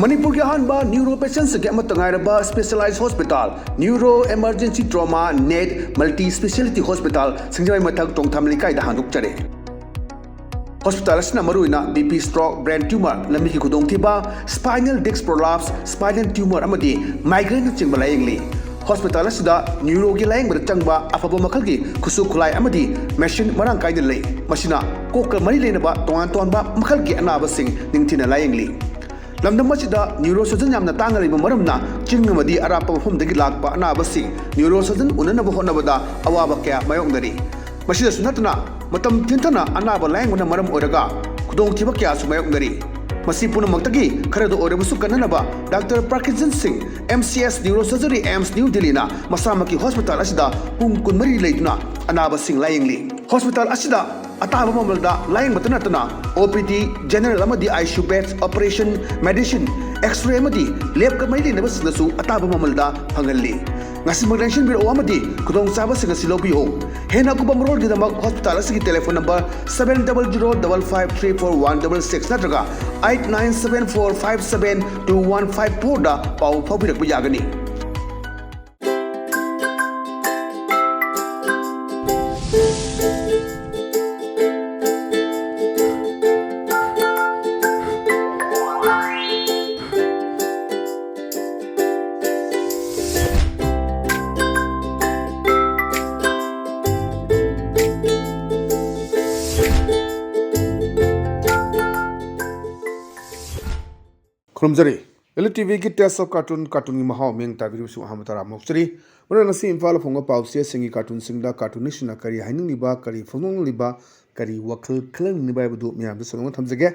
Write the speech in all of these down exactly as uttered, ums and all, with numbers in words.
ꯃꯅꯤꯄꯨꯔꯒꯤ ꯑꯍꯥꯟꯕ ꯅ꯭ꯌꯨꯔꯣ ꯄꯦꯁꯦꯟꯁꯤꯡꯒꯤ ꯑꯃꯠꯇ ꯉꯥꯏꯔꯕ specialise hospital, neuro emergency trauma net multi speciality hospital, ꯁꯤꯡꯖꯃꯩ ꯃꯊꯛ ꯇꯣꯡꯊꯥꯝ ꯂꯩꯀꯥꯏꯗ ꯍꯥꯡꯗꯣꯛꯆꯔꯦ꯫ ꯍꯣꯁꯄꯤꯇꯥꯜ ꯑꯁꯤꯅ ꯃꯔꯨꯑꯣꯏꯅ B P stroke, brain tumour, ꯂꯝꯕꯤꯒꯤ ꯈꯨꯗꯣꯡꯊꯤꯕ, spinal disc prolapse, spinal tumour ꯑꯃꯗꯤ ꯃꯥꯏꯒ꯭ꯔꯦꯟꯅꯆꯤꯡꯕ ꯂꯥꯌꯦꯡꯂꯤ꯫ ꯍꯣꯁꯄꯤꯇꯥꯜ ꯑꯁꯤꯗ ꯅ꯭ꯌꯨꯔꯣꯒꯤ ꯂꯥꯌꯦꯡꯕꯗ ꯆꯪꯕ ꯑꯐꯕ ꯃꯈꯜꯒꯤ ꯈꯨꯠꯁꯨ ꯈꯨꯠꯂꯥꯏ ꯑꯃꯗꯤ ꯃꯦꯁꯤꯟ ꯃꯔꯥꯡ ꯀꯥꯏꯅ ꯂꯩ꯫ ꯃꯁꯤꯅ ꯀꯣꯛꯀ ꯃꯔꯤ ꯂꯩꯅꯕ ꯇꯣꯉꯥꯟ ꯇꯣꯉꯥꯟꯕ ꯃꯈꯜꯒꯤ ꯑꯅꯥꯕꯁꯤꯡ ꯅꯤꯡꯊꯤꯅ ꯂꯥꯌꯦꯡꯂꯤ꯫ ꯂꯝꯗꯝ ꯑꯁꯤꯗ ꯅ꯭ꯌꯨꯔꯣ ꯁꯔꯖꯟ ꯌꯥꯝꯅ ꯇꯥꯡꯅ ꯂꯩꯕ ꯃꯔꯝꯅ ꯆꯤꯡ ꯑꯃꯗꯤ ꯑꯔꯥꯞꯄ ꯃꯐꯝꯗꯒꯤ ꯂꯥꯛꯄ ꯑꯅꯥꯕꯁꯤꯡ ꯅ꯭ꯌꯨꯔꯣ ꯁꯔꯖꯟ ꯎꯅꯅꯕ ꯍꯣꯠꯅꯕꯗ ꯑꯋꯥꯕ ꯀꯌꯥ ꯃꯥꯌꯣꯛꯅꯔꯤ꯫ ꯃꯁꯤꯗꯁꯨ ꯅꯠꯇꯅ ꯃꯇꯝ ꯊꯤꯟꯊꯅ ꯑꯅꯥꯕ ꯂꯥꯌꯦꯡꯕꯅ ꯃꯔꯝ ꯑꯣꯏꯔꯒ ꯈꯨꯗꯣꯡꯊꯤꯕ ꯀꯌꯥꯁꯨ ꯃꯥꯌꯣꯛꯅꯔꯤ꯫ ꯃꯁꯤ ꯄꯨꯝꯅꯃꯛꯇꯒꯤ ꯈꯔꯗ ꯑꯣꯏꯔꯕꯁꯨ ꯀꯟꯅꯅꯕ ꯗꯥꯛꯇꯔ ꯄ꯭ꯔꯀꯤꯟꯖꯟ ꯁꯤꯡ, M C S neuro surgery, AIIMS new ꯗꯤꯜꯂꯤꯅ ꯃꯁꯥꯃꯛꯀꯤ ꯍꯣꯁꯄꯤꯇꯥꯜ ꯑꯁꯤꯗ ꯄꯨꯡ ꯀꯨꯟꯃꯔꯤ ꯂꯩꯗꯨꯅ ꯑꯅꯥꯕꯁꯤꯡ ꯂꯥꯌꯦꯡꯂꯤ꯫ ꯍꯣꯁꯄꯤꯇꯥꯜ ꯑꯁꯤꯗ ꯑꯇꯥꯕ ꯃꯃꯜꯗ ꯂꯥꯌꯦꯡꯕꯇ ꯅꯠꯇꯅ ꯑꯣ ꯄꯤ ꯗꯤ, ꯖꯦꯅꯔꯦꯜ ꯑꯃꯗꯤ I C U beds, operation, medicine, X-ray ꯑꯃꯗꯤ ꯂꯦꯕꯀ ꯃꯔꯤ ꯂꯩꯅꯕꯁꯤꯡꯗꯁꯨ ꯑꯇꯥꯕ ꯃꯃꯜꯗ ꯐꯪꯍꯜꯂꯤ꯫ ꯉꯁꯤꯃꯛ ꯂꯦꯡꯁꯤꯟꯕꯤꯔꯛꯎ ꯑꯃꯗꯤ ꯈꯨꯗꯣꯡꯆꯥꯕꯁꯤꯡ ꯑꯁꯤ ꯂꯧꯕꯤꯌꯨ꯫ ꯍꯦꯟꯅ ꯑꯀꯨꯞꯄ ꯃꯔꯣꯜꯒꯤꯗꯃꯛ ꯍꯣꯁꯄꯤꯇꯥꯜ ꯑꯁꯤꯒꯤ telephone number seven double zero double five three four one double six ꯅꯠꯇ꯭ꯔꯒ eight nine seven four five seven two one five four ꯗ ꯄꯥꯎ ꯐꯥꯎꯕꯤꯔꯛꯄ ꯌꯥꯒꯅꯤ꯫ ꯈꯨꯔꯨꯝꯖꯔꯤ꯫ ꯑꯦꯜ ꯇꯤ ꯚꯤꯒꯤ Taste of Cartoon, ꯀꯥꯔꯇꯨꯟꯒꯤ ꯃꯍꯥꯎ ꯃꯤꯠꯌꯦꯡ ꯇꯥꯕꯤꯔꯤꯕꯁꯨ ꯑꯍꯥꯟꯕ ꯇꯔꯥꯝꯅ ꯑꯣꯛꯆꯔꯤ꯫ ꯃꯔꯨꯞ, ꯉꯁꯤ ꯏꯝꯐꯥꯜꯗ ꯐꯣꯡꯕ ꯄꯥꯎꯆꯦꯁꯤꯡꯒꯤ ꯀꯥꯔꯇꯨꯟꯁꯤꯡꯗ ꯀꯥꯔꯇꯨꯅꯤꯁꯁꯤꯡꯅ ꯀꯔꯤ ꯍꯥꯏꯅꯤꯡꯂꯤꯕ, ꯀꯔꯤ ꯐꯣꯡꯗꯣꯛꯅꯤꯡꯂꯤꯕ, ꯀꯔꯤ ꯋꯥꯈꯜ ꯈꯜꯍꯟꯅꯤꯡꯂꯤꯕ ꯍꯥꯏꯕꯗꯨ ꯃꯤꯌꯥꯝꯗ ꯁꯟꯗꯣꯛꯅ ꯊꯝꯖꯒꯦ꯫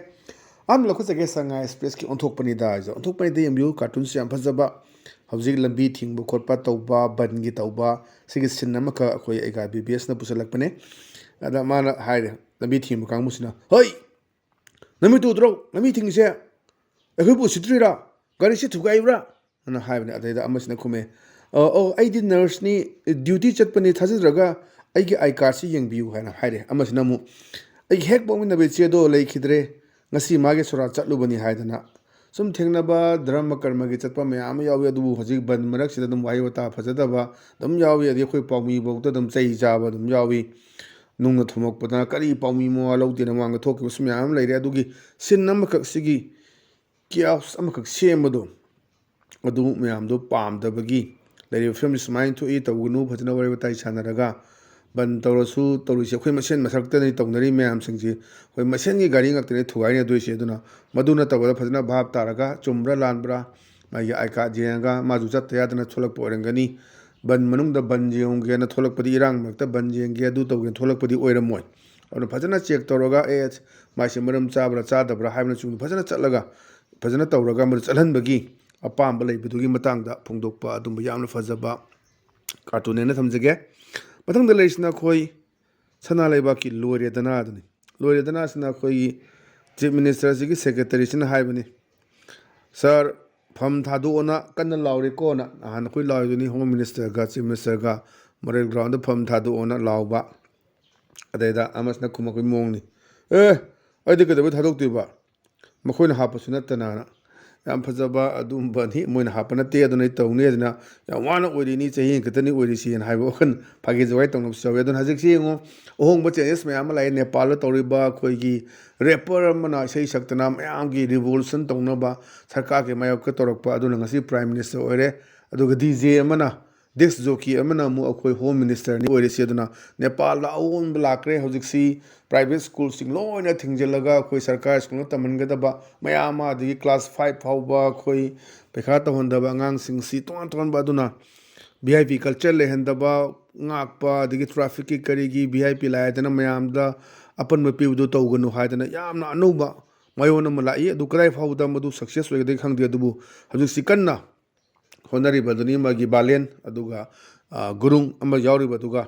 ꯑꯍꯥꯟꯕ ꯂꯧꯈꯠꯆꯒꯦ, ꯁꯉꯥꯏ ꯑꯦꯛꯁꯄ꯭ꯔꯦꯁꯀꯤ ꯑꯣꯟꯊꯣꯛꯄꯅꯤꯗ ꯍꯥꯏꯁꯦ꯫ ꯑꯣꯟꯊꯣꯛꯄꯅꯤꯗ ꯌꯦꯡꯕꯤꯌꯨ, ꯀꯥꯔꯇꯨꯟꯁꯦ ꯌꯥꯝ ꯐꯖꯕ꯫ ꯍꯧꯖꯤꯛ ꯂꯝꯕꯤ ꯊꯤꯡꯕ ꯈꯣꯠꯄ ꯇꯧꯕ, ꯕꯟꯒꯤ ꯇꯧꯕ, ꯁꯤꯒꯤ ꯁꯤꯟ ꯑꯃꯈꯛ ꯑꯩꯈꯣꯏ ꯑꯩꯒꯥ ꯕꯤ ꯕꯤ ꯑꯦꯁꯅ ꯄꯨꯁꯜꯂꯛꯄꯅꯦ꯫ ꯑꯗ ꯃꯥꯅ ꯍꯥꯏꯔꯦ, ꯂꯝꯕꯤ ꯊꯤꯡꯕ ꯀꯥꯡꯕꯨꯁꯤꯅ, "ꯍꯣꯏ, ꯅꯃꯤꯠꯇꯨ ꯎꯗ꯭ꯔꯣ? ꯂꯝꯕꯤ ꯊꯤꯡꯉꯤꯁꯦ ꯑꯩꯈꯣꯏꯕꯨ ꯎꯁꯤꯠꯇ꯭ꯔꯤꯔꯥ? ꯒꯥꯔꯤꯁꯤ ꯊꯨꯒꯥꯏꯕ꯭ꯔꯥ?" ꯑꯅ ꯍꯥꯏꯕꯅꯦ꯫ ꯑꯗꯩꯗ ꯑꯃꯁꯤꯅ ꯈꯨꯝꯃꯦ, "ꯑ, ꯑꯣ, ꯑꯩꯗꯤ ꯅꯔꯁꯅꯤ, ꯗ꯭ꯌꯨꯇꯤ ꯆꯠꯄꯅꯤ, ꯊꯥꯖꯗ꯭ꯔꯒ ꯑꯩꯒꯤ ꯑꯥꯏ ꯀꯥꯔꯗꯁꯤ ꯌꯦꯡꯕꯤꯌꯨ" ꯍꯥꯏꯅ ꯍꯥꯏꯔꯦ꯫ ꯑꯃꯁꯤꯅ ꯑꯃꯨꯛ, "ꯑꯩꯒꯤ ꯍꯦꯛ ꯄꯣꯛꯃꯤꯟꯅꯕ ꯏꯆꯦꯗꯣ ꯂꯩꯈꯤꯗ꯭ꯔꯦ, ꯉꯁꯤ ꯃꯥꯒꯤ ꯁꯣꯔꯥꯠ ꯆꯠꯂꯨꯕꯅꯤ" ꯍꯥꯏꯗꯅ ꯁꯨꯝ ꯊꯦꯡꯅꯕ ꯙꯔꯃ ꯀꯔꯃꯒꯤ ꯆꯠꯄ ꯃꯌꯥꯝ ꯑꯃ ꯌꯥꯎꯏ꯫ ꯑꯗꯨꯕꯨ ꯍꯧꯖꯤꯛ ꯕꯟ ꯃꯔꯛꯁꯤꯗ ꯑꯗꯨꯝ ꯋꯥꯍꯩ ꯋꯥꯇꯥ ꯐꯖꯗꯕ ꯑꯗꯨꯝ ꯌꯥꯎꯏ꯫ ꯑꯗꯩ ꯑꯩꯈꯣꯏ ꯄꯥꯎꯃꯤꯐꯥꯎꯗ ꯑꯗꯨꯝ ꯆꯩ ꯆꯥꯕ ꯑꯗꯨꯝ ꯌꯥꯎꯏ꯫ ꯅꯨꯡꯅ ꯊꯣꯝꯃꯛꯄꯗ ꯀꯔꯤ ꯄꯥꯎꯃꯤ ꯃꯋꯥ ꯂꯧꯗꯦꯅ ꯃꯃꯥꯡꯗ ꯊꯣꯛꯈꯤꯕꯁꯨ ꯃꯌꯥꯝ ꯑꯃ ꯂꯩꯔꯦ꯫ ꯑꯗꯨꯒꯤ ꯁꯤꯟ ꯑꯃꯈꯛ, ꯁꯤꯒꯤ ꯀꯤꯌꯥꯁ ꯑꯃꯈꯛ ꯁꯦꯝꯕꯗꯣ ꯑꯗꯨ ꯃꯌꯥꯝꯗꯣ ꯄꯥꯝꯗꯕꯒꯤ ꯂꯩꯔꯤꯕ ꯐꯤꯕꯝꯁꯤ ꯁꯨꯃꯥꯏꯅ ꯊꯣꯛꯏ, ꯇꯧꯒꯅꯨ, ꯐꯖꯅ ꯋꯥꯔꯤ ꯋꯥꯇꯥꯏ ꯁꯥꯟꯅꯔꯒ ꯕꯟ ꯇꯧꯔꯁꯨ ꯇꯧꯔꯤꯁꯦ ꯑꯩꯈꯣꯏ ꯃꯁꯦꯟ ꯃꯊꯛꯇꯅꯤ ꯇꯧꯅꯔꯤ ꯃꯌꯥꯝꯁꯤꯡꯁꯤ꯫ ꯑꯩꯈꯣꯏ ꯃꯁꯦꯟꯒꯤ ꯒꯥꯔꯤ ꯉꯥꯛꯇꯅꯤ ꯊꯨꯒꯥꯏꯅꯗꯣꯏꯁꯦ꯫ ꯑꯗꯨꯅ ꯃꯗꯨ ꯅꯠꯇꯕꯗ ꯐꯖꯅ ꯚꯥꯞ ꯇꯥꯔꯒ ꯆꯨꯝꯕ꯭ꯔꯥ ꯂꯥꯟꯕ꯭ꯔꯥ ꯃꯥꯒꯤ ꯑꯥꯏ ꯀꯥꯔꯗ ꯌꯦꯡꯉꯒ ꯃꯥꯁꯨ ꯆꯠꯇ ꯌꯥꯗꯅ ꯊꯣꯛꯂꯛꯄ ꯑꯣꯏꯔꯝꯒꯅꯤ꯫ ꯕꯟ ꯃꯅꯨꯡꯗ ꯕꯟ ꯌꯦꯡꯉꯨꯒꯦꯅ ꯊꯣꯛꯂꯛꯄꯗꯤ, ꯏꯔꯥꯡ ꯃꯔꯛꯇ ꯕꯟ ꯌꯦꯡꯒꯦ ꯑꯗꯨ ꯇꯧꯒꯦꯅ ꯊꯣꯛꯂꯛꯄꯗꯤ ꯑꯣꯏꯔꯝꯃꯣꯏ꯫ ꯑꯗꯨꯅ ꯐꯖꯅ ꯆꯦꯛ ꯇꯧꯔꯒ, ꯑꯦ, ꯃꯥꯏꯁꯦ ꯃꯔꯝ ꯆꯥꯕ꯭ꯔꯥ ꯆꯥꯗꯕ꯭ꯔꯥ ꯍꯥꯏꯕꯅꯆꯤꯡꯕꯗꯣ ꯐꯖꯅ ꯆꯠꯂꯒ, ꯐꯖꯅ ꯇꯧꯔꯒ ꯃꯗꯨ ꯆꯠꯍꯟꯕꯒꯤ ꯑꯄꯥꯝꯕ ꯂꯩꯕꯗꯨꯒꯤ ꯃꯇꯥꯡꯗ ꯐꯣꯡꯗꯣꯛꯄ ꯑꯗꯨꯝꯕ ꯌꯥꯝꯅ ꯐꯖꯕ ꯀꯥꯔꯇꯨꯟ ꯍꯥꯏꯅ ꯊꯝꯖꯒꯦ꯫ ꯃꯊꯪꯗ ꯂꯩꯔꯤꯁꯤꯅ ꯑꯩꯈꯣꯏ ꯁꯅꯥ ꯂꯩꯕꯥꯛꯀꯤ ꯂꯣꯏꯔꯦꯗꯅꯥ ꯑꯗꯨꯅꯤ꯫ ꯂꯣꯏꯔꯦꯗꯅꯥꯁꯤꯅ ꯑꯩꯈꯣꯏꯒꯤ ꯆꯤꯐ ꯃꯤꯅꯤꯁꯇꯔꯁꯤꯒꯤ ꯁꯦꯀ꯭ꯔꯦꯇꯔꯤꯁꯤꯅ ꯍꯥꯏꯕꯅꯤ, "ꯁꯥꯔ, ꯐꯝ ꯊꯥꯗꯣꯛꯑꯣꯅ ꯀꯟꯅ ꯂꯥꯎꯔꯦꯀꯣꯅ"꯫ ꯅꯍꯥꯟ ꯑꯩꯈꯣꯏ ꯂꯥꯎꯔꯤꯗꯨꯅꯤ ꯍꯣꯝ ꯃꯤꯅꯤꯁꯇꯔꯒ ꯆꯤꯐ ꯃꯤꯅꯤꯁꯇꯔꯒ ꯃꯣꯔꯦꯜ ꯒ꯭ꯔꯥꯎꯟꯗ ꯐꯝ ꯊꯥꯗꯣꯛꯑꯣꯅ ꯂꯥꯎꯕ꯫ ꯑꯗꯩꯗ ꯑꯃꯁꯤꯅ ꯈꯨꯝꯃꯛꯄꯒꯤ ꯃꯑꯣꯡꯅꯤ, "ꯑꯦ, ꯑꯩꯗꯤ ꯀꯩꯗꯧꯕꯩ ꯊꯥꯗꯣꯛꯇꯣꯏꯕ? ꯃꯈꯣꯏꯅ ꯍꯥꯞꯄꯁꯨ ꯅꯠꯇꯅ"꯫ ꯌꯥꯝ ꯐꯖꯕ ꯑꯗꯨꯝꯕꯅꯤ꯫ "ꯃꯣꯏꯅ ꯍꯥꯞꯄ ꯅꯠꯇꯦ, ꯑꯗꯨꯅ ꯑꯩ ꯇꯧꯅꯤ, ꯑꯗꯨꯅ ꯌꯥꯝ ꯋꯥꯅ ꯑꯣꯏꯔꯤꯅꯤ, ꯆꯍꯤ ꯑꯃ ꯈꯛꯇꯅꯤ ꯑꯣꯏꯔꯤꯁꯤ" ꯍꯥꯏꯅ ꯍꯥꯏꯕ ꯋꯥꯈꯜ ꯐꯥꯒꯤ ꯖꯣꯒꯥꯏ ꯇꯧꯅꯕꯁꯨ ꯌꯥꯎꯋꯤ꯫ ꯑꯗꯨꯅ ꯍꯧꯖꯤꯛꯁꯤ ꯌꯦꯡꯉꯨ, ꯑꯍꯣꯡꯕ ꯆꯦꯟꯖꯦꯁ ꯃꯌꯥꯝ ꯑꯃ ꯂꯥꯛꯑꯦ꯫ ꯅꯦꯄꯥꯜꯗ ꯇꯧꯔꯤꯕ ꯑꯩꯈꯣꯏꯒꯤ ꯔꯦꯄꯔ ꯑꯃꯅ ꯏꯁꯩ ꯁꯛꯇꯅ ꯃꯌꯥꯝꯒꯤ ꯔꯤꯚꯣꯂꯨꯁꯟ ꯇꯧꯅꯕ ꯁꯔꯀꯥꯔꯒꯤ ꯃꯥꯌꯣꯛꯇ ꯇꯧꯔꯛꯄ ꯑꯗꯨꯅ ꯉꯁꯤ ꯄ꯭ꯔꯥꯏꯝ ꯃꯤꯅꯤꯁꯇꯔ ꯑꯣꯏꯔꯦ꯫ ꯑꯗꯨꯒ ꯗꯤ ꯖꯦ ꯑꯃꯅ, ꯗꯤꯁ ꯖꯣꯀꯤ ꯑꯃꯅ ꯑꯃꯨꯛ ꯑꯩꯈꯣꯏ ꯍꯣꯝ ꯃꯤꯅꯤꯁꯇꯔꯅꯤ ꯑꯣꯏꯔꯤꯁꯤ꯫ ꯑꯗꯨꯅ ꯅꯦꯄꯥꯜꯗ ꯑꯑꯣꯟꯕ ꯂꯥꯛꯈ꯭ꯔꯦ꯫ ꯍꯧꯖꯤꯛꯁꯤ ꯄ꯭ꯔꯥꯏꯚꯦꯠ ꯁ꯭ꯀꯨꯜꯁꯤꯡ ꯂꯣꯏꯅ ꯊꯤꯡꯖꯤꯜꯂꯒ ꯑꯩꯈꯣꯏ ꯁꯔꯀꯥꯔ ꯁ꯭ꯀꯨꯜꯗ ꯇꯝꯍꯟꯒꯗꯕ ꯃꯌꯥꯝ ꯑꯃ, ꯑꯗꯒꯤ ꯀ꯭ꯂꯥꯁ ꯐꯥꯏꯚ ꯐꯥꯎꯕ ꯑꯩꯈꯣꯏ ꯄꯩꯈꯥ ꯇꯧꯍꯟꯗꯕ ꯑꯉꯥꯡꯁꯤꯡꯁꯤ ꯇꯣꯉꯥꯟ ꯇꯣꯉꯥꯟꯕ, ꯑꯗꯨꯅ ꯚꯤ ꯑꯥꯏ ꯄꯤ ꯀꯜꯆꯔ ꯂꯩꯍꯟꯗꯕ, ꯉꯥꯛꯄ, ꯑꯗꯒꯤ ꯇ꯭ꯔꯥꯐꯤꯛꯀꯤ ꯀꯔꯤꯒꯤ ꯚꯤ ꯑꯥꯏ ꯄꯤ ꯂꯥꯛꯑꯦꯗꯅ ꯃꯌꯥꯝꯗ ꯑꯄꯟꯕ ꯄꯤꯕꯗꯨ ꯇꯧꯒꯅꯨ ꯍꯥꯏꯗꯅ ꯌꯥꯝꯅ ꯑꯅꯧꯕ ꯃꯥꯏꯑꯣꯟ ꯑꯃ ꯂꯥꯛꯏ꯫ ꯑꯗꯨ ꯀꯗꯥꯏ ꯐꯥꯎꯕꯗ ꯃꯗꯨ ꯁꯛꯁꯦꯁ ꯑꯣꯏꯒꯗꯒꯦ ꯈꯪꯗꯦ꯫ ꯑꯗꯨꯕꯨ ꯍꯧꯖꯤꯛꯁꯤ ꯀꯟꯅ ꯍꯣꯠꯅꯔꯤꯕꯗꯨꯅꯤ꯫ ꯃꯥꯒꯤ ꯕꯥꯂꯦꯟ, ꯑꯗꯨꯒ, ꯑ, ꯒꯨꯔꯨꯡ ꯑꯃ ꯌꯥꯎꯔꯤꯕꯗꯨꯒ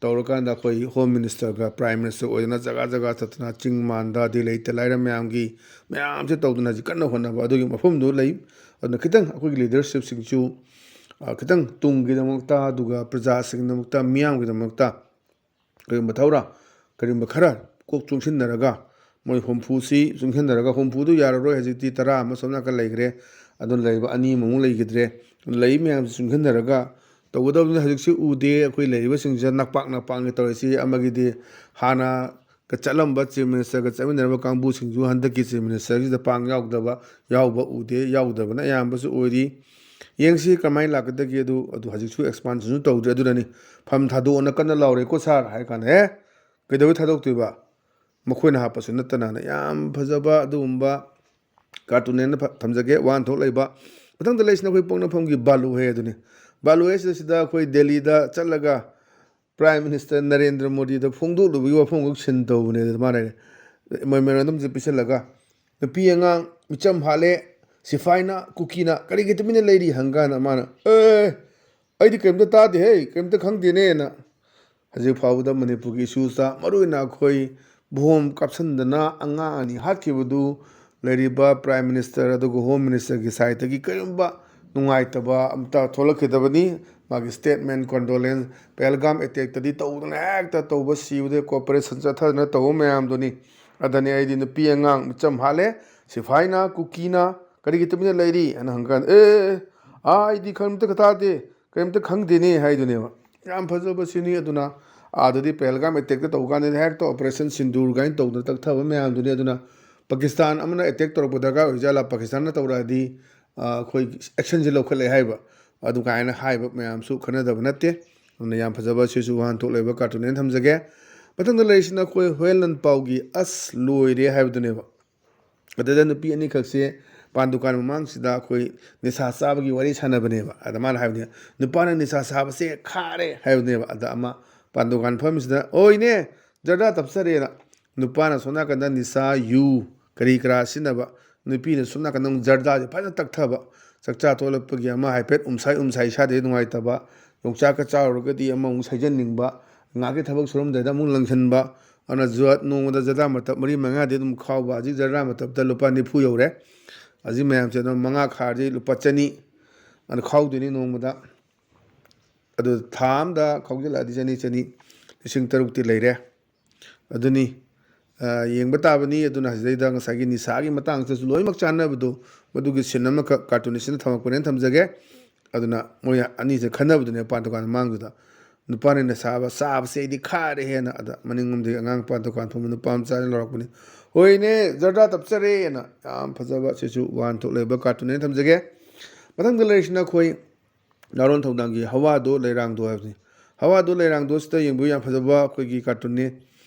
ꯇꯧꯔꯀꯥꯟꯗ ꯑꯩꯈꯣꯏ ꯍꯣꯝ ꯃꯤꯅꯤꯁꯇꯔꯒ ꯄ꯭ꯔꯥꯏꯝ ꯃꯤꯅꯤꯁꯇꯔ ꯑꯣꯏꯗꯅ ꯖꯒꯥ ꯖꯒꯥ ꯆꯠꯇꯅ ꯆꯤꯡ ꯃꯥꯟꯗ, ꯑꯗꯩ ꯂꯩꯇ ꯂꯥꯏꯔ ꯃꯌꯥꯝꯒꯤ ꯃꯌꯥꯝꯁꯦ ꯇꯧꯗꯅ ꯍꯧꯖꯤꯛ ꯀꯟꯅ ꯍꯣꯠꯅꯕ ꯑꯗꯨꯒꯤ ꯃꯐꯝꯗꯨ ꯂꯩ꯫ ꯑꯗꯨꯅ ꯈꯤꯇꯪ ꯑꯩꯈꯣꯏꯒꯤ ꯂꯤꯗꯔꯁꯤꯞꯁꯤꯡꯁꯨ, ꯑ, ꯈꯤꯇꯪ ꯇꯨꯡꯒꯤꯗꯃꯛꯇ, ꯑꯗꯨꯒ ꯄ꯭ꯔꯖꯥꯁꯤꯡꯒꯤꯗꯃꯛꯇ, ꯃꯤꯌꯥꯝꯒꯤꯗꯃꯛꯇ ꯀꯔꯤꯒꯨꯝꯕ ꯊꯧꯔꯥꯡ ꯀꯔꯤꯒꯨꯝꯕ ꯈꯔ ꯀꯣꯛ ꯆꯨꯡꯁꯤꯟꯅꯔꯒ ꯃꯣꯏ ꯍꯨꯝꯐꯨꯁꯤ ꯆꯨꯡꯁꯤꯟꯅꯔꯒ, ꯍꯨꯝꯐꯨꯗꯨ ꯌꯥꯔꯔꯣꯏ, ꯍꯧꯖꯤꯛꯇꯤ ꯇꯔꯥ ꯑꯃ ꯁꯣꯝ ꯅꯥꯀꯟ ꯂꯩꯈ꯭ꯔꯦ, ꯑꯗꯨꯅ ꯂꯩꯔꯤꯕ ꯑꯅꯤꯃꯨꯛ ꯂꯩꯈꯤꯗ꯭ꯔꯦ꯫ ꯂꯩ ꯃꯌꯥꯝꯁꯤ ꯆꯨꯡꯁꯤꯟꯅꯔꯒ ꯇꯧꯒꯗꯕꯅꯤ꯫ ꯍꯧꯖꯤꯛꯁꯤ ꯎꯗꯦ, ꯑꯩꯈꯣꯏ ꯂꯩꯔꯤꯕꯁꯤꯡꯁꯤꯗ ꯅꯛꯄꯥꯛ ꯅꯛꯄꯥꯛꯅꯤ ꯇꯧꯔꯤꯁꯤ꯫ ꯑꯃꯒꯤꯗꯤ ꯍꯥꯟꯅ ꯆꯠꯂꯝꯕ Chief Ministerꯒ ꯆꯠꯃꯤꯟꯅꯔꯝꯕ ꯀꯥꯡꯕꯨꯁꯤꯡꯁꯨ ꯍꯟꯗꯛꯀꯤ Chief Ministerꯁꯤꯗ ꯄꯥꯡ ꯌꯥꯎꯗꯕ, ꯌꯥꯎꯕ ꯎꯗꯦ, ꯌꯥꯎꯗꯕꯅ ꯑꯌꯥꯝꯕꯁꯨ ꯑꯣꯏꯔꯤ꯫ ꯌꯦꯡꯁꯤ ꯀꯃꯥꯏꯅ ꯂꯥꯛꯀꯗꯒꯦ꯫ ꯑꯗꯨ, ꯑꯗꯨ ꯍꯧꯖꯤꯛꯁꯨ expansionꯁꯨ ꯇꯧꯗ꯭ꯔꯤ꯫ ꯑꯗꯨꯅꯅꯤ ꯐꯝ ꯊꯥꯗꯣꯛꯑꯣꯅ ꯀꯟꯅ ꯂꯥꯎꯔꯦꯀꯣ sir ꯍꯥꯏ ꯀꯥꯟꯗ, "ꯑꯦ, ꯀꯩꯗꯧꯕꯩ ꯊꯥꯗꯣꯛꯇꯣꯏꯕ? ꯃꯈꯣꯏꯅ ꯍꯥꯞꯄꯁꯨ ꯅꯠꯇꯅꯅ", ꯌꯥꯝ ꯐꯖꯕ ꯑꯗꯨꯒꯨꯝꯕ cartoon ꯍꯥꯏꯅ ꯐ-, ꯊꯝꯖꯒꯦ, ꯋꯥꯍꯟꯊꯣꯛ ꯂꯩꯕ꯫ ꯃꯊꯪꯗ ꯂꯩꯁꯤꯅ ꯑꯩꯈꯣꯏ ꯄꯣꯛꯅꯐꯝꯒꯤ ꯕꯥꯂꯨ ꯍꯦ ꯑꯗꯨꯅꯤ꯫ ꯕꯥꯂꯨ ꯍꯦ ꯁꯤꯗ, ꯁꯤꯗ ꯑꯩꯈꯣꯏ ꯗꯦꯜꯂꯤꯗ ꯆꯠꯂꯒ Prime Minister ꯅꯔꯦꯟꯗ꯭ꯔ ꯃꯣꯗꯤꯗ ꯐꯣꯡꯗꯣꯛꯂꯨꯕꯒꯤ ꯋꯥꯐꯝꯈꯛ ꯁꯤꯟ ꯇꯧꯕꯅꯦ꯫ ꯑꯗꯨ ꯃꯥꯅ memorandumꯁꯦ ꯄꯤꯁꯜꯂꯒ, "ꯅꯨꯄꯤ ꯑꯉꯥꯡ ꯃꯤꯆꯝ ꯍꯥꯠꯂꯦ, ꯁꯤꯐꯥꯏꯅ, ꯀꯨꯀꯤꯅ ꯀꯔꯤꯒꯤ ꯇꯨꯃꯤꯟꯅ ꯂꯩꯔꯤ?" ꯍꯪꯀꯥꯟꯗ ꯃꯥꯅ, "ꯑꯦ, ꯑꯩꯗꯤ ꯀꯔꯤꯝꯇ ꯇꯥꯗꯦꯍꯦ, ꯀꯔꯤꯝꯇ ꯈꯪꯗꯦꯅꯦꯅ"꯫ ꯍꯧꯖꯤꯛ ꯐꯥꯎꯕꯗ ꯃꯅꯤꯄꯨꯔꯒꯤ issuesꯇ, ꯃꯔꯨꯑꯣꯏꯅ ꯑꯩꯈꯣꯏ bomb ꯀꯥꯞꯁꯤꯟꯗꯅ ꯑꯉꯥꯡ ꯑꯅꯤ ꯍꯥꯠꯈꯤꯕꯗꯨ, ꯂꯩꯔꯤꯕ Prime Minister ꯑꯗꯨꯒ Home Ministerꯒꯤ sideꯇꯒꯤ ꯀꯔꯤꯒꯨꯝꯕ ꯅꯨꯡꯉꯥꯏꯇꯕ ꯑꯝꯇ ꯊꯣꯛꯂꯛꯈꯤꯗꯕꯅꯤ꯫ ꯃꯥꯒꯤ statement, condolence, ꯄꯍꯜꯒꯥꯝ attackꯇꯗꯤ ꯇꯧꯗꯅ ꯍꯦꯛꯇ ꯇꯧꯕ, ꯁꯤꯕꯗ cooperation ꯆꯠꯊꯗꯅ ꯇꯧꯕ ꯃꯌꯥꯝꯗꯨꯅꯤ꯫ ꯑꯗꯅꯤ ꯑꯩꯗꯤ ꯅꯨꯄꯤ ꯑꯉꯥꯡ ꯃꯤꯆꯝ ꯍꯥꯠꯂꯦ, ꯁꯤꯐꯥꯏꯅ, ꯀꯨꯀꯤꯅ ꯀꯔꯤꯒꯤ ꯇꯨꯃꯤꯟꯅ ꯂꯩꯔꯤ ꯍꯥꯏꯅ ꯍꯪꯀꯥꯟꯗ, "ꯑꯦ, ꯑꯥ, ꯑꯩꯗꯤ ꯀꯔꯤꯝꯇ ꯇꯥꯗꯦ, ꯀꯔꯤꯝꯇ ꯈꯪꯗꯦꯅꯦ" ꯍꯥꯏꯗꯨꯅꯦꯕ꯫ ꯌꯥꯝ ꯐꯖꯕ ꯁꯤꯅꯤ꯫ ꯑꯗꯨꯅ ꯑꯥꯗꯗꯤ ꯄꯍꯜꯒꯥꯝ attackꯇ ꯇꯧꯕ ꯀꯥꯟꯗꯗꯤ ꯍꯦꯛꯇ Operation Sindoor ꯀꯥꯏꯅ ꯇꯧꯗꯅ ꯇꯛꯊꯕ ꯃꯌꯥꯝꯗꯨꯅꯤ꯫ ꯑꯗꯨꯅ ꯄꯥꯀꯤꯁꯇꯥꯟ ꯑꯃꯅ attack ꯇꯧꯔꯛꯄ ꯗꯔꯀꯥꯔ ꯑꯣꯏꯖꯥꯠꯂꯥ, ꯄꯥꯀꯤꯁꯇꯥꯟꯅ ꯇꯧꯔꯛꯑꯗꯤ, ꯑ, ꯑꯩꯈꯣꯏ actionꯁꯦ ꯂꯧꯈꯠꯂꯦ ꯍꯥꯏꯕ, ꯑꯗꯨ ꯀꯥꯏꯅ ꯍꯥꯏꯕ ꯃꯌꯥꯝꯁꯨ ꯈꯟꯅꯗꯕ ꯅꯠꯇꯦ꯫ ꯑꯗꯨꯅ ꯌꯥꯝ ꯐꯖꯕ ꯁꯤꯁꯨ ꯋꯥꯍꯟꯊꯣꯛ ꯂꯩꯕ cartoon ꯑꯣꯏꯅ ꯊꯝꯖꯒꯦ꯫ ꯃꯊꯪꯗ ꯂꯩꯔꯤꯁꯤꯅ ꯑꯩꯈꯣꯏ ꯍꯣꯌꯦꯜ ꯅꯟꯄꯥꯎꯒꯤ ꯑꯁ ꯂꯣꯏꯔꯦ ꯍꯥꯏꯕꯗꯨꯅꯦꯕ꯫ ꯑꯗꯨꯗ ꯅꯨꯄꯤ ꯑꯅꯤꯈꯛꯁꯦ ꯄꯥꯟ ꯗꯨꯀꯥꯟ ꯃꯃꯥꯡꯁꯤꯗ ꯑꯩꯈꯣꯏ ꯅꯤꯁꯥ ꯆꯥꯕꯒꯤ ꯋꯥꯔꯤ ꯁꯥꯟꯅꯕꯅꯦꯕ꯫ ꯑꯗ ꯃꯥꯅ ꯍꯥꯏꯕꯅꯦ, "ꯅꯨꯄꯥꯅ ꯅꯤꯁꯥ ꯆꯥꯕꯁꯦ ꯈꯥꯔꯦ" ꯍꯥꯏꯕꯅꯦꯕ꯫ ꯑꯗ ꯑꯃ ꯄꯥꯟ ꯗꯨꯀꯥꯟ ꯐꯝꯃꯤꯁꯤꯅ, "ꯑꯣꯏꯅꯦ, ꯖꯔꯗꯥ ꯇꯞꯆꯔꯦꯅ"꯫ ꯅꯨꯄꯥꯅ ꯁꯣꯝ ꯅꯥꯀꯟꯗ ꯅꯤꯁꯥ, ꯌꯨ, ꯀꯔꯤ ꯀꯔꯥ ꯁꯤꯖꯤꯟꯅꯕ, ꯅꯨꯄꯤꯅ ꯁꯣꯝ ꯅꯥꯀꯟꯗ ꯑꯃꯨꯛ ꯖꯔꯗꯥꯁꯦ ꯐꯖꯅ ꯇꯛꯊꯕ꯫ ꯆꯥꯛꯆꯥ ꯇꯣꯂꯛꯄꯒꯤ ꯑꯃ ꯍꯥꯏꯐꯦꯠ ꯎꯝꯁꯥꯏ ꯎꯝꯁꯥꯏ ꯏꯁꯥꯗ ꯅꯨꯡꯉꯥꯏꯇꯕ, ꯌꯣꯡꯆꯥꯛꯀ ꯆꯥꯔꯨꯔꯒꯗꯤ ꯑꯃꯃꯨꯛ ꯁꯩꯖꯟꯅꯤꯡꯕ, ꯉꯥꯏꯍꯥꯛꯀꯤ ꯊꯕꯛ ꯁꯨꯔꯝꯗꯥꯏꯗ ꯑꯃꯨꯛ ꯂꯪꯁꯤꯟꯕ, ꯑꯗꯨꯅ ꯖꯨꯋꯥꯠ ꯅꯣꯡꯃꯗ ꯖꯔꯗꯥ ꯃꯇꯞ ꯃꯔꯤ ꯃꯉꯥꯗꯤ ꯑꯗꯨꯝ ꯈꯥꯎꯕ꯫ ꯍꯧꯖꯤꯛ ꯖꯔꯗꯥ ꯃꯇꯞꯇ ꯂꯨꯄꯥ ꯅꯤꯐꯨ ꯌꯧꯔꯦ꯫ ꯍꯧꯖꯤꯛ ꯃꯌꯥꯝꯁꯦ ꯑꯗꯨꯝ ꯃꯉꯥ ꯈꯥꯔꯗꯤ ꯂꯨꯄꯥ ꯆꯅꯤ ꯑꯗꯨ ꯈꯥꯎꯗꯣꯏꯅꯤ ꯅꯣꯡꯃꯗ꯫ ꯑꯗꯨ ꯊꯥ ꯑꯝꯗ ꯈꯥꯎꯖꯤꯜꯂꯛꯑꯗꯤ ꯆꯅꯤ, ꯆꯅꯤ, ꯂꯤꯁꯤꯡ ꯇꯔꯨꯛꯇꯤ ꯂꯩꯔꯦ꯫ ꯑꯗꯨꯅꯤ ꯑ, ꯌꯦꯡꯕ ꯇꯥꯕꯅꯤ꯫ ꯑꯗꯨꯅ ꯍꯧꯖꯤꯛꯇꯩꯗ ꯉꯁꯥꯏꯒꯤ ꯅꯤꯁꯥꯒꯤ ꯃꯇꯥꯡꯁꯤꯗꯁꯨ ꯂꯣꯏꯅꯃꯛ ꯆꯥꯟꯅꯕꯗꯣ, ꯃꯗꯨꯒꯤ scene ꯑꯃꯈꯛ cartoonistꯅ ꯊꯝꯃꯛꯄꯅꯦꯅ ꯊꯝꯖꯒꯦ꯫ ꯑꯗꯨꯅ ꯃꯣꯏ ꯑꯅꯤꯁꯦ ꯈꯟꯅꯕꯗꯨꯅꯦ ꯃꯄꯥꯟ ꯗꯨꯀꯥꯟ ꯃꯃꯥꯡꯗꯨꯗ꯫ ꯅꯨꯄꯥꯅꯤꯅ ꯁꯥꯕ, "ꯆꯥꯕꯁꯦ ꯑꯩꯗꯤ ꯈꯥꯔꯦ ꯍꯦꯟꯅ"꯫ ꯑꯗ ꯃꯅꯤꯡꯂꯣꯝꯗꯒꯤ ꯑꯉꯥꯡ ꯃꯄꯥꯟ ꯗꯨꯀꯥꯟ ꯐꯝꯕ ꯅꯨꯄꯥ ꯃꯆꯥꯅ ꯂꯥꯎꯔꯛꯄꯅꯤ, "ꯍꯣꯏꯅꯦ, ꯖꯔꯗꯥ ꯇꯞꯆꯔꯦꯅ"꯫ ꯌꯥꯝ ꯐꯖꯕ, ꯁꯤꯁꯨ ꯋꯥꯍꯟꯊꯣꯛ ꯂꯩꯕ cartoonꯅꯦꯅ ꯊꯝꯖꯒꯦ꯫ ꯃꯊꯪꯗ ꯂꯩꯔꯤꯁꯤꯅ ꯑꯩꯈꯣꯏ ꯅꯥꯔꯣꯟ ꯊꯧꯗꯥꯡꯒꯤ ꯍꯋꯥꯗꯣ ꯂꯩꯔꯥꯡꯗꯣ ꯍꯥꯏꯕꯅꯤ꯫ ꯍꯋꯥꯗꯣ ꯂꯩꯔꯥꯡꯗꯣ ꯁꯤꯗ ꯌꯦꯡꯕꯤꯌꯨ, ꯌꯥꯝ ꯐꯖꯕ ꯑꯩꯈꯣꯏꯒꯤ cartoonꯅꯤ꯫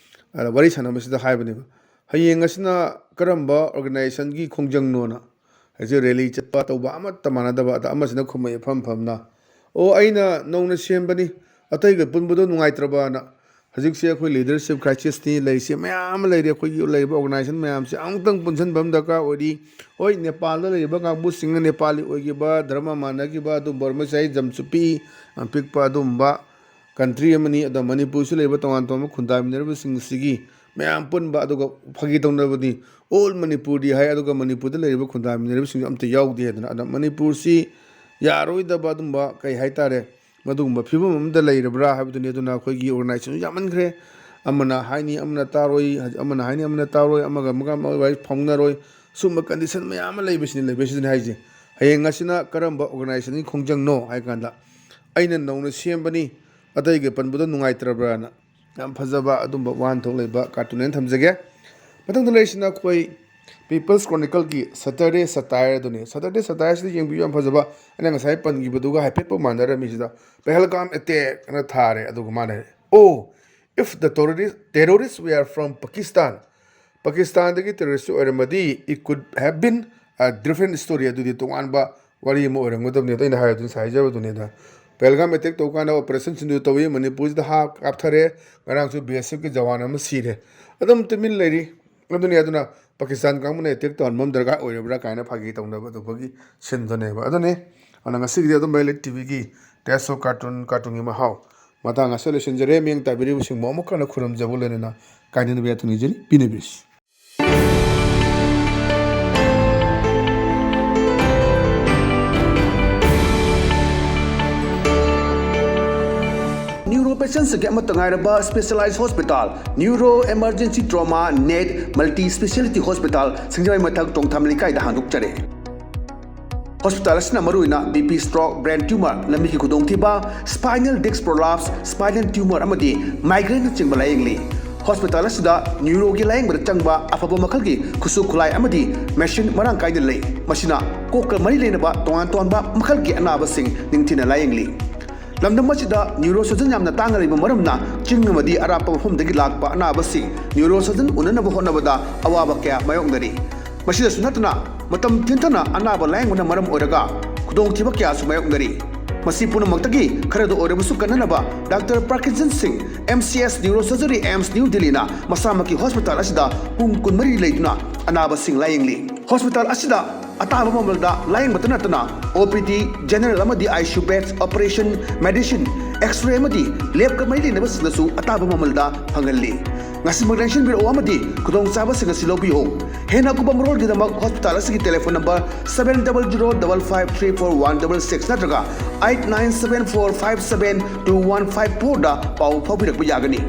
ꯑꯗ ꯋꯥꯔꯤ ꯁꯥꯟꯅꯕꯁꯤꯗ ꯍꯥꯏꯕꯅꯦꯕ, "ꯍꯌꯦꯡ ꯑꯁꯤꯅ ꯀꯔꯝꯕ organisationꯒꯤ ꯈꯣꯡꯖꯪꯅꯣꯅ?" ꯍꯧꯖꯤꯛ rally ꯆꯠꯄ ꯇꯧꯕ ꯑꯃꯠꯇ ꯃꯥꯟꯅꯗꯕ꯫ ꯑꯗ ꯑꯃꯁꯤꯅ ꯈꯨꯝꯃꯛꯑꯦ ꯏꯐꯝ ꯐꯝꯅ, "ꯑꯣ, ꯑꯩꯅ ꯅꯧꯅ ꯁꯦꯝꯕꯅꯤ, ꯑꯇꯩꯒ ꯄꯨꯟꯕꯗꯣ ꯅꯨꯡꯉꯥꯏꯇ꯭ꯔꯕꯅ"꯫ ꯍꯧꯖꯤꯛꯁꯦ ꯑꯩꯈꯣꯏ leadership crisisꯅꯤ ꯂꯩꯔꯤꯁꯦ, ꯃꯌꯥꯝ ꯑꯃ ꯂꯩꯔꯤ꯫ ꯑꯩꯈꯣꯏꯒꯤ ꯂꯩꯔꯤꯕ organization ꯃꯌꯥꯝꯁꯦ ꯑꯃꯨꯛꯇꯪ ꯄꯨꯟꯁꯤꯟꯕ ꯑꯃ ꯗꯔꯀꯥꯔ ꯑꯣꯏꯔꯤ꯫ ꯍꯣꯏ, ꯅꯦꯄꯥꯜꯗ ꯂꯩꯔꯤꯕ ꯀꯥꯡꯕꯨꯁꯤꯡꯅ ꯅꯦꯄꯥꯂꯤ ꯑꯣꯏꯈꯤꯕ, ꯙꯔꯃ ꯃꯥꯟꯅꯈꯤꯕ, ꯑꯗꯨꯝꯕ ꯑꯣꯏꯔꯝꯕꯁꯨ ꯌꯥꯏ, ꯖꯝꯁꯨꯄꯤ, ꯑꯄꯤꯛꯄ ꯑꯗꯨꯝꯕ country ꯑꯃꯅꯤ꯫ ꯑꯗꯣ ꯃꯅꯤꯄꯨꯔꯁꯨ ꯂꯩꯔꯤꯕ ꯇꯣꯉꯥꯟ ꯇꯣꯉꯥꯟꯕ ꯈꯨꯟꯗꯥꯃꯤꯟꯅꯔꯤꯕꯁꯤꯡ ꯑꯁꯤꯒꯤ ꯃꯌꯥꯝ ꯄꯨꯟꯕ, ꯑꯗꯨꯒ ꯐꯥꯒꯤ ꯇꯧꯅꯕꯗꯤ all ꯃꯅꯤꯄꯨꯔꯗꯤ ꯍꯥꯏ, ꯑꯗꯨꯒ ꯃꯅꯤꯄꯨꯔꯗ ꯂꯩꯔꯤꯕ ꯈꯨꯟꯗꯥꯃꯤꯟꯅꯔꯤꯕꯁꯤꯡꯁꯨ ꯑꯝꯇ ꯌꯥꯎꯗꯦ ꯍꯥꯏꯗꯅ꯫ ꯑꯗ ꯃꯅꯤꯄꯨꯔꯁꯤ ꯌꯥꯔꯣꯏꯗꯕ ꯑꯗꯨꯝꯕ, ꯀꯩ ꯍꯥꯏꯇꯥꯔꯦ, ꯃꯗꯨꯒꯨꯝꯕ ꯐꯤꯕꯝ ꯑꯃꯗ ꯂꯩꯔꯕ꯭ꯔꯥ ꯍꯥꯏꯕꯗꯨꯅꯤ꯫ ꯑꯗꯨꯅ ꯑꯩꯈꯣꯏꯒꯤ organisationꯁꯨ ꯌꯥꯝꯃꯟꯈ꯭ꯔꯦ, ꯑꯃꯅ ꯍꯥꯏꯅꯤ ꯑꯃꯅ ꯇꯥꯔꯣꯏ, ꯑꯃꯅ ꯍꯥꯏꯅꯤ ꯑꯃꯅ ꯇꯥꯔꯣꯏ, ꯑꯃꯒ ꯑꯃꯒ ꯑꯃꯒ ꯋꯥꯔꯤ ꯐꯥꯎꯅꯔꯣꯏ, ꯁꯨꯝꯕ condition ꯃꯌꯥꯝ ꯑꯃ ꯂꯩꯕꯁꯤꯅꯤ, ꯂꯩꯕꯁꯤꯗꯅꯤ ꯍꯥꯏꯁꯦ꯫ ꯍꯌꯦꯡ ꯑꯁꯤꯅ ꯀꯔꯝꯕ organisationꯒꯤ ꯈꯣꯡꯖꯪꯅꯣ ꯍꯥꯏ ꯀꯥꯟꯗ, "ꯑꯩꯅ ꯅꯧꯅ ꯁꯦꯝꯕꯅꯤ, ꯑꯇꯩꯒ ꯄꯟꯕꯗꯣ ꯅꯨꯡꯉꯥꯏꯇ꯭ꯔꯕ꯭ꯔꯥꯅ"꯫ ꯌꯥꯝ ꯐꯖꯕ ꯑꯗꯨꯝꯕ ꯋꯥꯍꯟꯊꯣꯛ ꯂꯩꯕ cartoon ꯍꯥꯏꯅ ꯊꯝꯖꯒꯦ꯫ ꯃꯊꯪꯗ ꯂꯩꯔꯤꯁꯤꯅ ꯑꯩꯈꯣꯏ People's Chronicleꯒꯤ Saturday Satire ꯑꯗꯨꯅꯤ꯫ Saturday Satireꯁꯤꯗ ꯌꯦꯡꯕꯤꯌꯨ, ꯌꯥꯝ ꯐꯖꯕ, ꯑꯩꯅ ꯉꯁꯥꯏ ꯄꯟꯈꯤꯕꯗꯨꯒ ꯍꯥꯏꯐꯦꯠꯐꯥꯎ ꯃꯥꯟꯅꯔꯝꯃꯤꯁꯤꯗ꯫ "Pahalgam attack" ꯑꯅ ꯊꯥꯔꯦ, ꯑꯗꯨꯒ ꯃꯥꯅ, "Oh, if the terrorist, terrorists were from Pakistan, ꯄꯥꯀꯤꯁꯇꯥꯟꯗꯒꯤ terrorist ꯑꯣꯏꯔꯝꯃꯗꯤ, it could have been a different story, ꯑꯗꯨꯗꯤ ꯇꯣꯉꯥꯟꯕ ꯋꯥꯔꯤ ꯑꯃ ꯑꯣꯏꯔꯝꯒꯗꯕꯅꯤ"꯫ ꯑꯗꯣ ꯑꯩꯅ ꯍꯥꯏꯔꯗꯨꯅ ꯉꯁꯥꯏ ꯍꯥꯏꯖꯕꯗꯨꯅꯦꯗ, ꯄꯍꯜꯒꯥꯝ attack ꯇꯧꯕ ꯀꯥꯟꯗ Operation Sindoor ꯇꯧꯏ, ꯃꯅꯤꯄꯨꯔꯁꯤꯗ ꯍꯥ ꯀꯥꯞꯊꯔꯦ, ꯉꯔꯥꯡꯁꯨ BSFꯀꯤ ꯖꯋꯥꯟ ꯑꯃ ꯁꯤꯔꯦ꯫ ꯑꯗꯨꯝ ꯇꯨꯃꯤꯟ ꯂꯩꯔꯤ꯫ ꯑꯗꯨꯅꯤ, ꯑꯗꯨꯅ ꯄꯥꯀꯤꯁꯇꯥꯟ ꯀꯥꯡꯕꯨꯅ attack ꯇꯧꯍꯟꯕ ꯑꯃ ꯗꯔꯀꯥꯔ ꯑꯣꯏꯔꯕ꯭ꯔꯥ ꯀꯥꯏꯅ ꯐꯥꯒꯤ ꯇꯧꯅꯕ ꯑꯗꯨꯒꯤ sceneꯗꯨꯅꯦꯕ꯫ ꯑꯗꯨꯅꯤ, ꯑꯗꯨꯅ ꯉꯁꯤꯒꯤꯗꯤ ꯑꯗꯨꯝ ꯂꯩ TVꯒꯤ Taste of Cartoon, cartoonꯒꯤ ꯃꯍꯥꯎ ꯃꯇꯥꯡ ꯑꯁꯤꯗ ꯂꯣꯏꯁꯤꯟꯖꯔꯦ꯫ ꯃꯤꯠꯌꯦꯡ ꯇꯥꯕꯤꯔꯤꯕꯁꯤꯡꯕꯨ ꯑꯃꯨꯛ ꯍꯟꯅ ꯈꯨꯔꯨꯝꯖꯕ ꯂꯣꯏꯅꯅ ꯀꯥꯏꯅꯅꯕ ꯌꯥꯊꯪ ꯅꯤꯖꯔꯤ, ꯄꯤꯅꯕꯤꯔꯁꯤ꯫ Neuropathy ꯄꯦꯁꯦꯟꯁꯤꯡꯒꯤ ꯑꯃꯠꯇ ꯉꯥꯏꯔꯕ specialise hospital, neuro emergency trauma net multi speciality hospital, ꯁꯤꯡꯖꯃꯩ ꯃꯊꯛ ꯇꯣꯡꯊꯥꯝ ꯂꯩꯀꯥꯏꯗ ꯍꯥꯡꯗꯣꯛꯆꯔꯦ꯫ ꯍꯣꯁꯄꯤꯇꯥꯜ ꯑꯁꯤꯅ ꯃꯔꯨꯑꯣꯏꯅ B P, stroke, brain tumour, ꯂꯝꯕꯤꯒꯤ ꯈꯨꯗꯣꯡꯊꯤꯕ, spinal disc prolapse, spinal tumour ꯑꯃꯗꯤ ꯃꯥꯏꯒ꯭ꯔꯦꯟꯅꯆꯤꯡꯕ ꯂꯥꯌꯦꯡꯂꯤ꯫ ꯍꯣꯁꯄꯤꯇꯥꯜ ꯑꯁꯤꯗ ꯅ꯭ꯌꯨꯔꯣꯒꯤ ꯂꯥꯌꯦꯡꯕꯗ ꯆꯪꯕ ꯑꯐꯕ ꯃꯈꯜꯒꯤ ꯈꯨꯠꯁꯨ ꯈꯨꯠꯂꯥꯏ ꯑꯃꯗꯤ ꯃꯦꯁꯤꯟ ꯃꯔꯥꯡ ꯀꯥꯏꯅ ꯂꯩ꯫ ꯃꯁꯤꯅ ꯀꯣꯛꯀ ꯃꯔꯤ ꯂꯩꯅꯕ ꯇꯣꯉꯥꯟ ꯇꯣꯉꯥꯟꯕ ꯃꯈꯜꯒꯤ ꯑꯅꯥꯕꯁꯤꯡ ꯅꯤꯡꯊꯤꯅ ꯂꯥꯌꯦꯡꯂꯤ꯫ ꯂꯝꯗꯝ ꯑꯁꯤꯗ ꯅ꯭ꯌꯨꯔꯣ ꯁꯔꯖꯟ ꯌꯥꯝꯅ ꯇꯥꯡꯅ ꯂꯩꯕ ꯃꯔꯝꯅ ꯆꯤꯡ ꯑꯃꯗꯤ ꯑꯔꯥꯞꯄ ꯃꯐꯝꯗꯒꯤ ꯂꯥꯛꯄ ꯑꯅꯥꯕꯁꯤꯡ ꯅ꯭ꯌꯨꯔꯣ ꯁꯔꯖꯟ ꯎꯅꯅꯕ ꯍꯣꯠꯅꯕꯗ ꯑꯋꯥꯕ ꯀꯌꯥ ꯃꯥꯌꯣꯛꯅꯔꯤ꯫ ꯃꯁꯤꯗꯁꯨ ꯅꯠꯇꯅ ꯃꯇꯝ ꯊꯦꯡꯊꯅ ꯑꯅꯥꯕ ꯂꯥꯌꯦꯡꯕꯅ ꯃꯔꯝ ꯑꯣꯏꯔꯒ ꯈꯨꯗꯣꯡꯊꯤꯕ ꯀꯌꯥꯁꯨ ꯃꯥꯌꯣꯛꯅꯔꯤ꯫ ꯃꯁꯤ ꯄꯨꯝꯅꯃꯛꯇꯒꯤ ꯈꯔꯗ ꯑꯣꯏꯔꯕꯁꯨ ꯀꯟꯅꯅꯕ ꯗꯥꯛꯇꯔ ꯄ꯭ꯔꯀꯤꯟꯁꯟ ꯁꯤꯡ, M C S neuro surgery, AIIMS new ꯗꯤꯜꯂꯤꯅ ꯃꯁꯥꯃꯛꯀꯤ ꯍꯣꯁꯄꯤꯇꯥꯜ ꯑꯁꯤꯗ ꯄꯨꯡ ꯀꯨꯟꯃꯔꯤ ꯂꯩꯗꯨꯅ ꯑꯅꯥꯕꯁꯤꯡ ꯂꯥꯌꯦꯡꯂꯤ꯫ ꯍꯣꯁꯄꯤꯇꯥꯜ ꯑꯁꯤꯗ ꯑꯇꯥꯕ ꯃꯃꯜꯗ ꯂꯥꯌꯦꯡꯕꯇ ꯅꯠꯇꯅ ꯑꯣ ꯄꯤ ꯗꯤ, ꯖꯦꯅꯔꯦꯜ ꯑꯃꯗꯤ I C U beds, operation, medicine, X-ray ꯑꯃꯗꯤ ꯂꯦꯕꯀ ꯃꯔꯤ ꯂꯩꯅꯕꯁꯤꯡꯗꯁꯨ ꯑꯇꯥꯕ ꯃꯃꯜꯗ ꯐꯪꯍꯜꯂꯤ꯫ ꯉꯁꯤꯃꯛ ꯂꯦꯡꯁꯤꯟꯕꯤꯔꯛꯑꯣ ꯑꯃꯗꯤ ꯈꯨꯗꯣꯡꯆꯥꯕꯁꯤꯡ ꯑꯁꯤ ꯂꯧꯕꯤꯌꯨ꯫ ꯍꯦꯟꯅ ꯑꯀꯨꯞꯄ ꯃꯔꯣꯜꯒꯤꯗꯃꯛ ꯍꯣꯁꯄꯤꯇꯥꯜ ꯑꯁꯤꯒꯤ telephone number seven double zero double five three four one double six ꯅꯠꯇ꯭ꯔꯒ eight nine seven four five seven two one five fourꯗ ꯄꯥꯎ ꯐꯥꯎꯕꯤꯔꯛꯄ ꯌꯥꯒꯅꯤ꯫